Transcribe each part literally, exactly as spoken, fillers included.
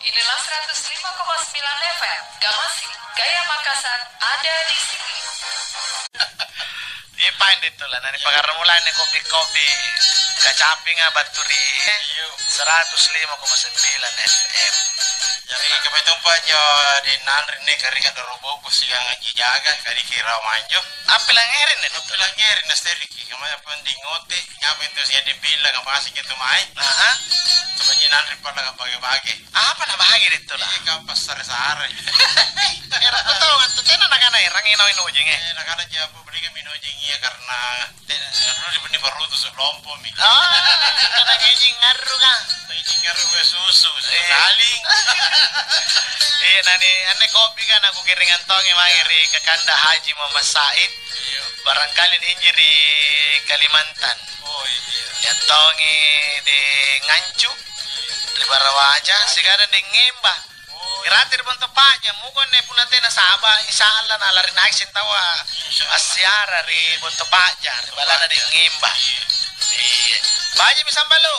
Inilah seratus lima koma sembilan F M, Gamasi, Gaya Makassar, ada di sini. Ipaeng dittu lah, nani pangarramulai ni kopi-kopi kacapinga battu ri seratus lima koma sembilan F M. Jari, kapatompa anjo di nanre ni kari kadoro bobo siagang anji jaga, kari kira manjo. Appilangngereng ni dittu. Appilangngereng na steriki, kamaya panding ngote, nyapa itu sia di bilang apa asik itu mai. Aha. Coba ji nanre pala bage-bage. Apa nabahagi dittu lah? Iya, kan passare-sare. Era kutau antu tena nakana erang ino-ino jenge. Eh, nakana ji apa beli kami ino jeng iya karena tena, ero di benih baru tuh lompo mi. Oh, kana ngejing ngarru kan? Ngejing ngarru gue susu, eh, saling. Iya, nani anne kopi kan aku kiringan tongi mai ri Kakanda Haji Muhammad Said. Iya. Barangkali ni inji ri Kalimantan. Oh, iya. Yang tongi di Ngancu, ri Barawaja, sigadang di Ngimba. Irate ri Bonto Pa'ja, muko anne punna tena saba, insya Allah na lari naik seng taua assiara ri Bonto Pa'ja, ri balana di Ngimba. Iya. Baji mi sambalu.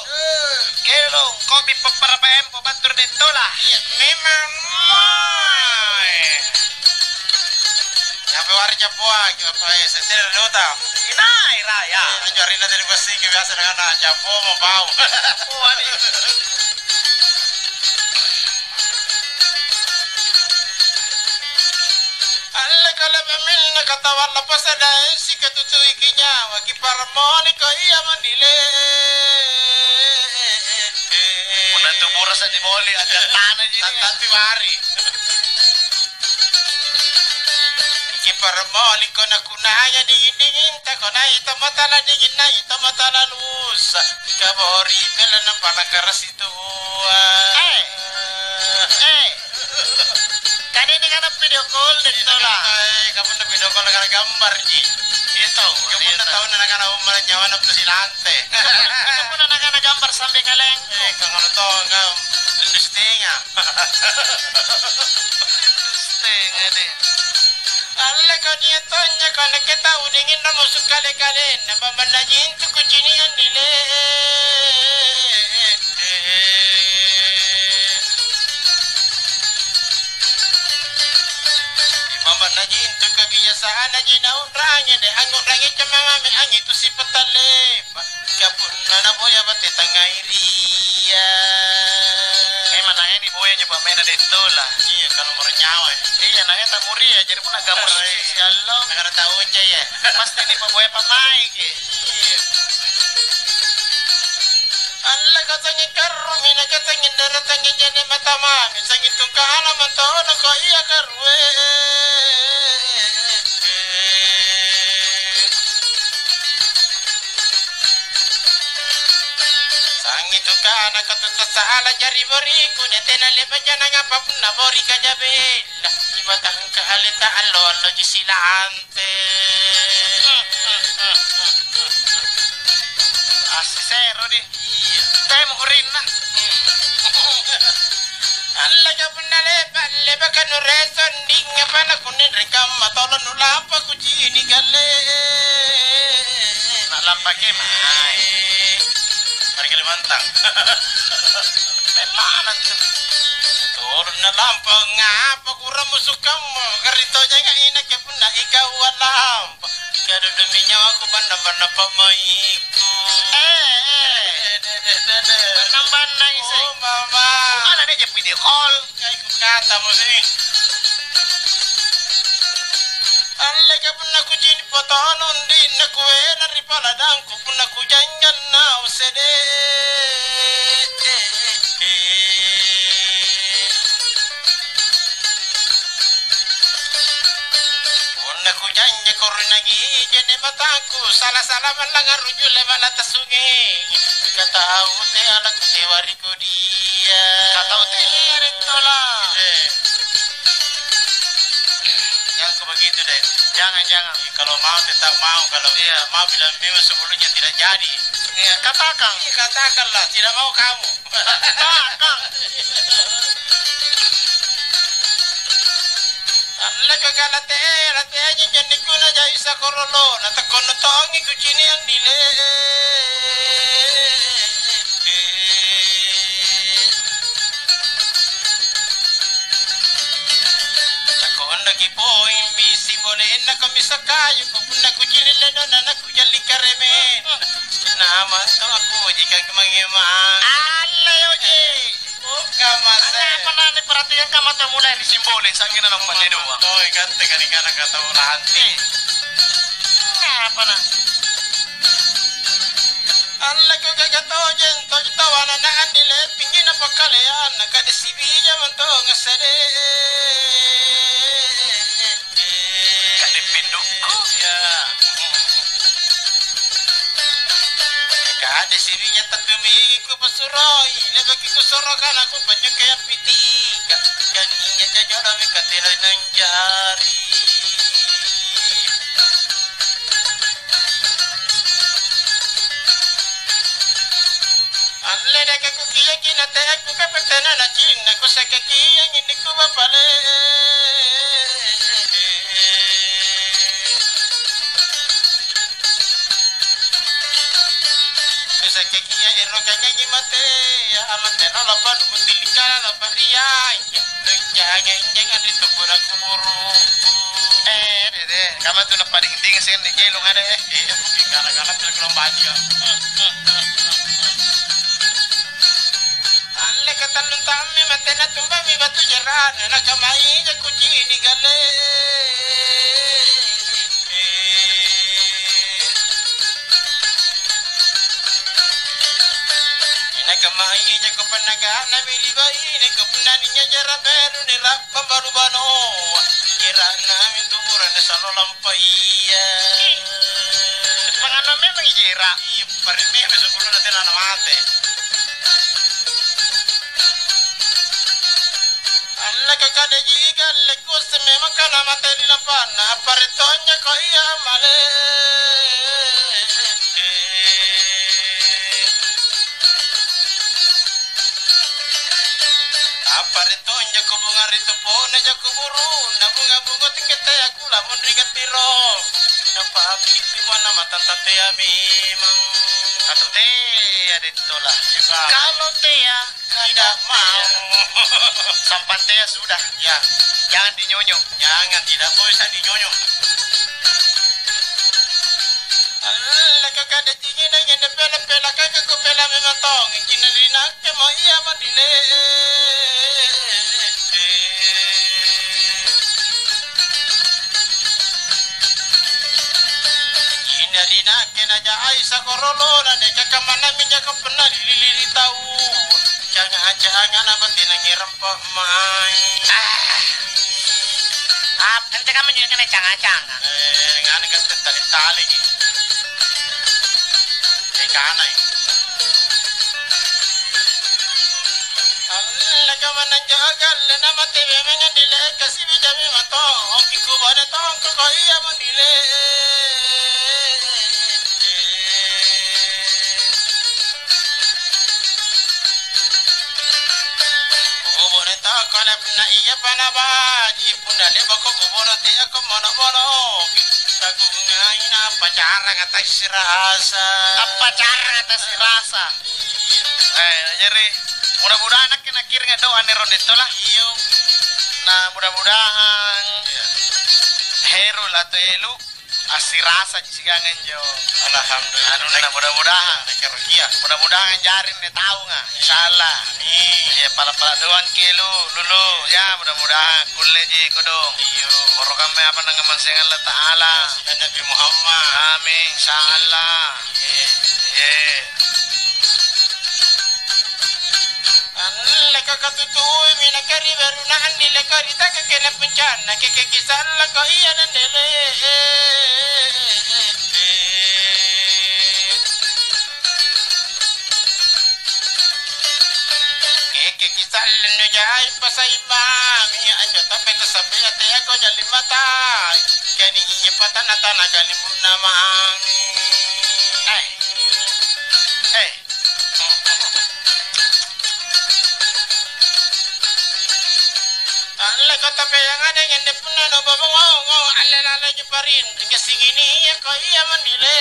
Kelo, kopi pappara paempo battu ri Dettola. Iya, memang. Apa wari capua, apa ya, setir dota. Inai raya. Anjo arina tadi pasti biasa dengan capua mau bau. Oh, ani. Alleka le'ba' minne katawa lapasa daeng sikatutuiki nyawa, kiparammoniko ia mandile. Punna tu burasa ni boli, aja tanaji. Tanti bari. Kiparammoniko nakunaya dinging-dinginta, konai tommo tala dinging, nai tommo tala lusa. Kabori bela nampalakara situa. Eh. Eh. Tadi ini kan video call deh, Tola. Eh, kamu udah video call, gara gambar ji. Itu, kamu udah tahu, nah, karena umur nyawa na silante. Kamu udah nakana gambar sampai kaleng. Eh, kamu tahu, kamu setengah. Setengah deh. Alleka nia' tonja kaleke tau dinginna musu kale-kalenna, bambanna jintu kucini' annile. Bambanna jintu kabiasaanna ji naunrangi, de' angngu'rangi camangame angitu sipatalle. Ka punna naboya bate tangngairia. Memang nae niboya anjo pa'mai'na Dettola. Iya, kalau moro nyawa. Iya, nae tamuria, jadi punna gabus siallo. Nakana tau ja, ya. Pasti nipaboya pa'maiki. Iya. Alla katangi karrumi, nakatangi daratangi jene mata mami, tangi tungkana matono ko iya karue. Sangi tu kana katuta sala jari boriku, de tena lepa jananga apa punna bori kajabella. Imatangka aleta allo-allo ji silante. Assisero di. Iya. Temo korinna. Allaka punna lepa, lepaka nuresonding apa nakuninreng kamma tolo nulampa kucini galle. Nalampake mai. Mari Kalimantan. Memang tu. Tolo nalampa ngapa kurang musukammu. Garito jaga inake punna ikau alam. Kadu demi nyawaku bannang-bannang pa'mai'ku. Eh, eh. Eh, de, de, de, de. Bannang-bannang ise. Oh, mama. Bukan ada je video call. Kai ku kata musim. Alleka punna kucini' potonung dinna kuwena ri paladangku punna kujanjang naung sede. Punna kujanjako ri nagijene matangku, sala-sala mallang arruju lemala tassungi. Katau te ala kutewa ri kodia. Katau te ri tola. Eh. Jangan kau begitu deh. Jangan, jangan. Kalau mau tetap mau, kalau tidak mau bilang memang sebelumnya tidak jadi. Iya, katakan. Iya, katakanlah, tidak mau kamu. Alleka kalate, late anjing jannikuna jai sakorolo, natakkono tongi kucini' andile. Sakayu ko punna kucini' lennona nakujalli karemen. Namanto aku jika kemangimang. Alle oji. Buka mase. Apa na diperhatikan kamu tuh mulai di simbolin sangkina nomor dua. Toi kante kani kana kata orang. Apa na? Alleko gagatojeng tau tawana na andile tinggi na pakkalean na kade sibija mantong assede. Kade pindukku. Kade sibija tattumigi kupasuroi lebaki kusoro kana kupanyuke appitika. Jani injo jajodami katena nanjari. Alledaka kukiaki na te'ekku kapetena na cinna kusakaki anginnikku bapale. Kusakaki ero kangangi matea amante nolo panu mutilikala lapariai. Jangan-jangan itu pura kuburuku. Eh, deh, deh. Kamu tuh nampa ding-ding sih, nih, jelung ada, eh. Iya, mungkin gara-gara tuh gelombang dia. Alle katallung tammi matena tumbami batu jerana, nakamai jaku cini gale. Nakamai jako pannagana bili baine, ko punna ninyajara beru nirappa baru banoa. Jera'na mintu burane salo lampa iya. Pangano memang jera. Iya, pare memang sebelumna tena na mate. Alleka kadaji galle kusse memang kana mate ri lampanna, appare tonja ko iya male. Appare tonja ko bunga ri topona jako burunna bunga-bunga tingkete aku lamun ri gattiro. Nampa api di mana mata tatea memang. Katu tea dettola. Kalau tea Tidak mau. Sampantea sudah. Ya. Jangan dinyonyo. Jangan, tidak boleh saya dinyonyo. Alleka kada cingina ngene pela-pela kaka ko pela memang tong. Cina ri nakke mo iya mandile. Cina ri nakke na jaai sakorolona deka kamanna minjaka Punna lili-lili tau, canga-canga na batenang ngerang pa'mai. Ah. Apa ente kamu juga kena canga-canga? Eh, ngana kan tali-tali. Eh, kanai. Alla kamanang jagal, na mate memang dileka sibijami matong, kikubane tongko ko iya mandile. Kubone tokko na punna iya pana baji, punna le'bako kubone teako mono-mono. Tagungai na pacaranga tassirasa. Appacaranga tassirasa. Eh, jari mudah-mudahan nakke nakiringa doa nih Ronde Tola. Iyo. Nah, mudah-mudahan Herul atau Elu Assirasaji siagang injo. Alhamdulillah. Anunna mudah-mudahan. Iya. Mudah-mudahan jari anne taunga. Insyaallah. Amin. Iya, pala-pala doang kelu, lulu. Ya, mudah-mudahan kulleji kodong. Iya. Poro kamme apa nangamanseang Allah Ta'ala. Iya, Nabi Muhammad. Amin, insyaallah. Iya. Iya. Alleka katutuimi nakariberu na andi leko ri takakena puncanna kekeki sallako iya nandele. Kekeki sallennu jai pasai mami anjo tapi tasabbea teako jalli matai. Kani iya patana tana kalimbunna mami. Eh. Eh. Alle kota peang ada ngende punna no babongo, alle lale jeparin, ke singini ya ko iya mandile.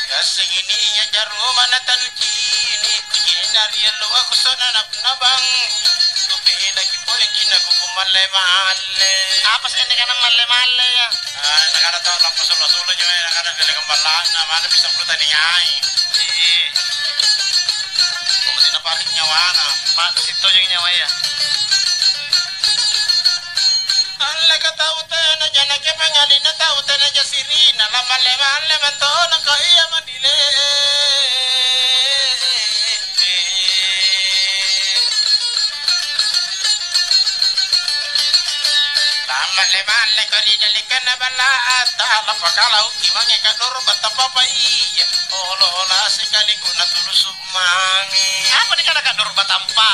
Gassing ini iya jarumana tanucini, kucini Dari alloa kusona na-, nabang. Kupilaki poeng cina kuku malle-malle. Apa sih ini kana malle-malle ya? Ah, nakana tau lampa sola-sola nyawa, nakana dele kemballana, mana bisa perlu taniai. Iya. Kok sina paling nyawana? Pak, situ jadi nyawa ya. Alleka tau tena janake pangalina tau tena jasirina, lamalle-malle mantona ko iya manile. Lamalle-malle ko ri dallekanna balla'atta, lapakalauki mange kadoro battapapa iya, olo-ola sikaliku natulusu mange. Apa nikana kadoro batampa?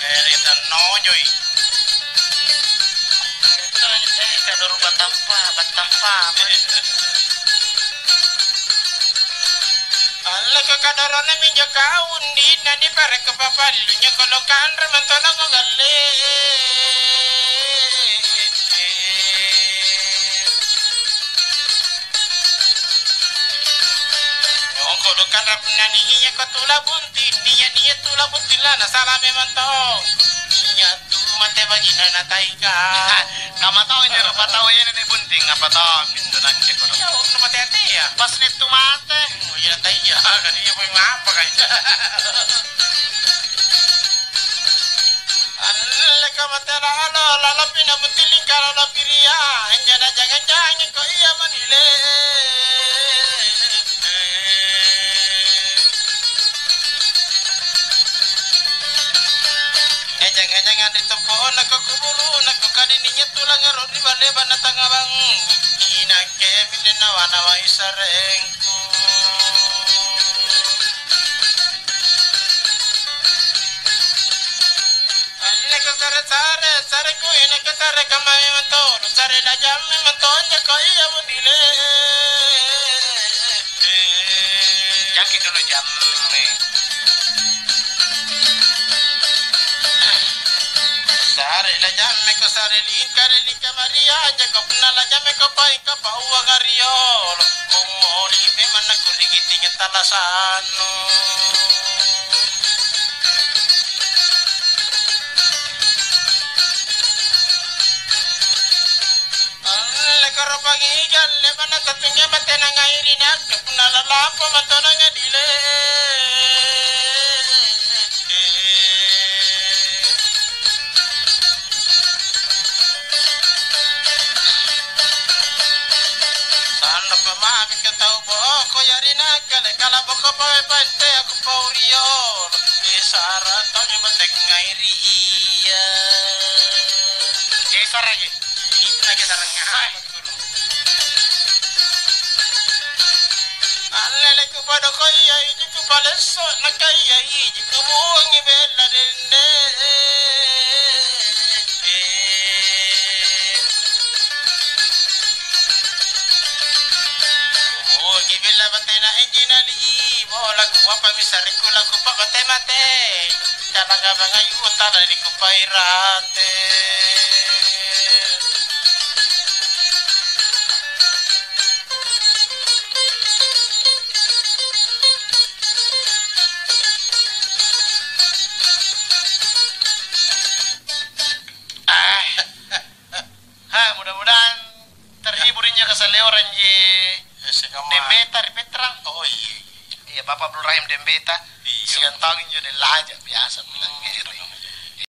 Eh, ri tannojoi. Eh, kadoro batampa, batampa. Alleka kadorona minjo kau undinna niparekko papallu nyokolo kanre mantona ko galle. Nyokolo kanre punna nia ko tula bunting, nia-nia tula bunting la nasala memang tong. Nia tu mate bajina nataika. Nama tau injo rupa tau ini ni bunting apa tau pintu nakke kono. Iya, wong nu mate atea. Pas ni tu mate. Oh iya, taiya, kan iya pun ngapa kan? Alleka mate lalo, lalo pina bunting lingkara lapiria. Anjana jangan-jangan ko iya manile. Ngejeng-ngejeng anri tompo'na ko kuburu'na ko kadini nyettu langaro ri balleba na tangabang. Inakke minne nawa-nawai sarengku. Anne ko sare-sare, sareku inakke sare kamma memang tolo, sare lajang memang tonja ko iya munile. Jaki dulu jamme. Sare lajamme ko sare lingkare lingka maria, jako punna lajamme ko paing ko pauanga riolo. Kummoli memang nakurigi tinggi talasannu. Alle koropangi galle manna tatunnya batena ngairi nakke punna lalampa matona ngadile. Sanna pamami ke tau boko yari nakkale kala boko pawe pante aku pau riolo. Isara tau nyebateng ngairi iya. Isara ji. Ipna ke sarang ngapa? Allele kupadoko iya iji kupalesso, nakaya iji kubuangi bella dende. Kubuangi bella batena iji nali, bola kuapa misariku laku pabate-mate. Calaka bangai utara di kupairate. Ah. Ha, mudah-mudahan terhibur injo kasaleoranji. Eh, sikamma. Dembeta ri Petrang. Oh, iya, iya. Iya, Bapak Abdul Rahim Dembeta. Iya. Siang taung injo deng laja, biasa bilang ngeri.